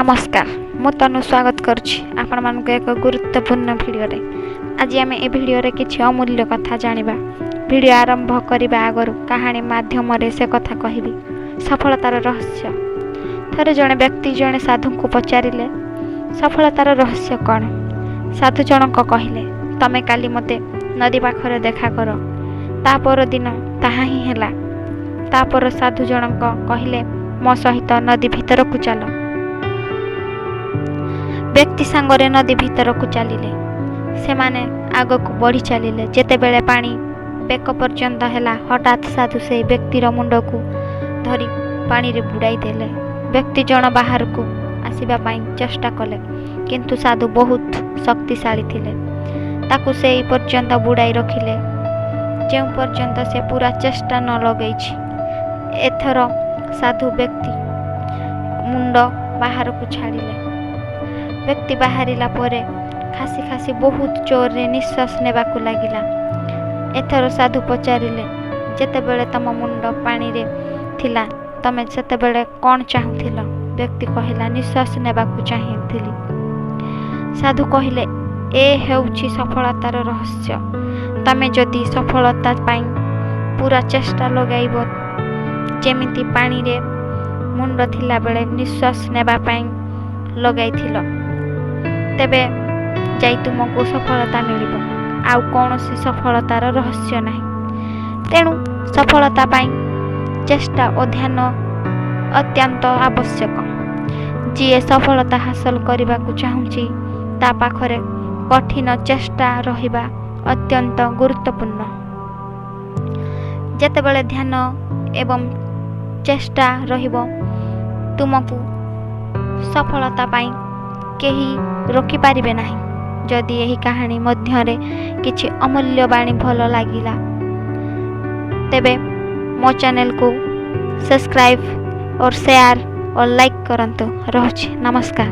ନମସ୍କାର, ମୁଁ ତନୁ ସ୍ୱାଗତ କରୁଛି ଆପଣମାନଙ୍କୁ ଏକ ଗୁରୁତ୍ୱପୂର୍ଣ୍ଣ ଭିଡ଼ିଓରେ। ଆଜି ଆମେ ଏ ଭିଡ଼ିଓରେ କିଛି ଅମୂଲ୍ୟ କଥା ଜାଣିବା। ଭିଡ଼ିଓ ଆରମ୍ଭ କରିବା ଆଗରୁ କାହାଣୀ ମାଧ୍ୟମରେ ସେ କଥା କହିବି। ସଫଳତାର ରହସ୍ୟ। ଥରେ ଜଣେ ବ୍ୟକ୍ତି ଜଣେ ସାଧୁଙ୍କୁ ପଚାରିଲେ, ସଫଳତାର ରହସ୍ୟ କ'ଣ? ସାଧୁ ଜଣକ କହିଲେ, ତମେ କାଲି ମୋତେ ନଦୀ ପାଖରେ ଦେଖା କର। ତା ପରଦିନ ତାହା ହିଁ ହେଲା। ତାପର ସାଧୁ ଜଣକ କହିଲେ, ମୋ ସହିତ ନଦୀ ଭିତରକୁ ଚାଲ। ବ୍ୟକ୍ତି ସାଙ୍ଗରେ ନଦୀ ଭିତରକୁ ଚାଲିଲେ। ସେମାନେ ଆଗକୁ ବଢ଼ି ଚାଲିଲେ। ଯେତେବେଳେ ପାଣି ବେକ ପର୍ଯ୍ୟନ୍ତ ହେଲା, ହଠାତ୍ ସାଧୁ ସେହି ବ୍ୟକ୍ତିର ମୁଣ୍ଡକୁ ଧରି ପାଣିରେ ବୁଡ଼ାଇ ଦେଲେ। ବ୍ୟକ୍ତି ଜଣ ବାହାରକୁ ଆସିବା ପାଇଁ ଚେଷ୍ଟା କଲେ, କିନ୍ତୁ ସାଧୁ ବହୁତ ଶକ୍ତିଶାଳୀ ଥିଲେ। ତାକୁ ସେଇ ପର୍ଯ୍ୟନ୍ତ ବୁଡ଼ାଇ ରଖିଲେ, ଯେଉଁ ପର୍ଯ୍ୟନ୍ତ ସେ ପୁରା ଚେଷ୍ଟା ନ ଲଗେଇଛି। ଏଥର ସାଧୁ ବ୍ୟକ୍ତି ମୁଣ୍ଡ ବାହାରକୁ ଛାଡ଼ିଲେ। ବ୍ୟକ୍ତି ବାହାରିଲା ପରେ ଖାସି ଖାସି ବହୁତ ଜୋରରେ ନିଶ୍ୱାସ ନେବାକୁ ଲାଗିଲା। ଏଥର ସାଧୁ ପଚାରିଲେ, ଯେତେବେଳେ ତମ ମୁଣ୍ଡ ପାଣିରେ ଥିଲା, ତମେ ସେତେବେଳେ କ'ଣ ଚାହୁଁଥିଲ? ବ୍ୟକ୍ତି କହିଲା, ନିଶ୍ୱାସ ନେବାକୁ ଚାହୁଁଥିଲି। ସାଧୁ କହିଲେ, ଏ ହେଉଛି ସଫଳତାର ରହସ୍ୟ। ତମେ ଯଦି ସଫଳତା ପାଇଁ ପୁରା ଚେଷ୍ଟା ଲଗାଇବ, ଯେମିତି ପାଣିରେ ମୁଣ୍ଡ ଥିଲାବେଳେ ନିଶ୍ୱାସ ନେବା ପାଇଁ ଲଗାଇଥିଲ, ତେବେ ଯାଇ ତୁମକୁ ସଫଳତା ମିଳିବ। ଆଉ କୌଣସି ସଫଳତାର ରହସ୍ୟ ନାହିଁ। ତେଣୁ ସଫଳତା ପାଇଁ ଚେଷ୍ଟା ଓ ଧ୍ୟାନ ଅତ୍ୟନ୍ତ ଆବଶ୍ୟକ। ଯିଏ ସଫଳତା ହାସଲ କରିବାକୁ ଚାହୁଁଛି, ତା ପାଖରେ କଠିନ ଚେଷ୍ଟା ରହିବା ଅତ୍ୟନ୍ତ ଗୁରୁତ୍ୱପୂର୍ଣ୍ଣ। ଯେତେବେଳେ ଧ୍ୟାନ ଏବଂ ଚେଷ୍ଟା ରହିବ, ତୁମକୁ ସଫଳତା ପାଇଁ କେହି ରୋକିପାରିବେ ନାହିଁ। ଯଦି ଏହି କାହାଣୀ ମଧ୍ୟରେ କିଛି ଅମୂଲ୍ୟ ବାଣୀ ଭଲ ଲାଗିଲା, ତେବେ ମୋ ଚ୍ୟାନେଲକୁ ସବସ୍କ୍ରାଇବ୍ ଓ ସେୟାର ଓ ଲାଇକ୍ କରନ୍ତୁ। ରହୁଛି, ନମସ୍କାର।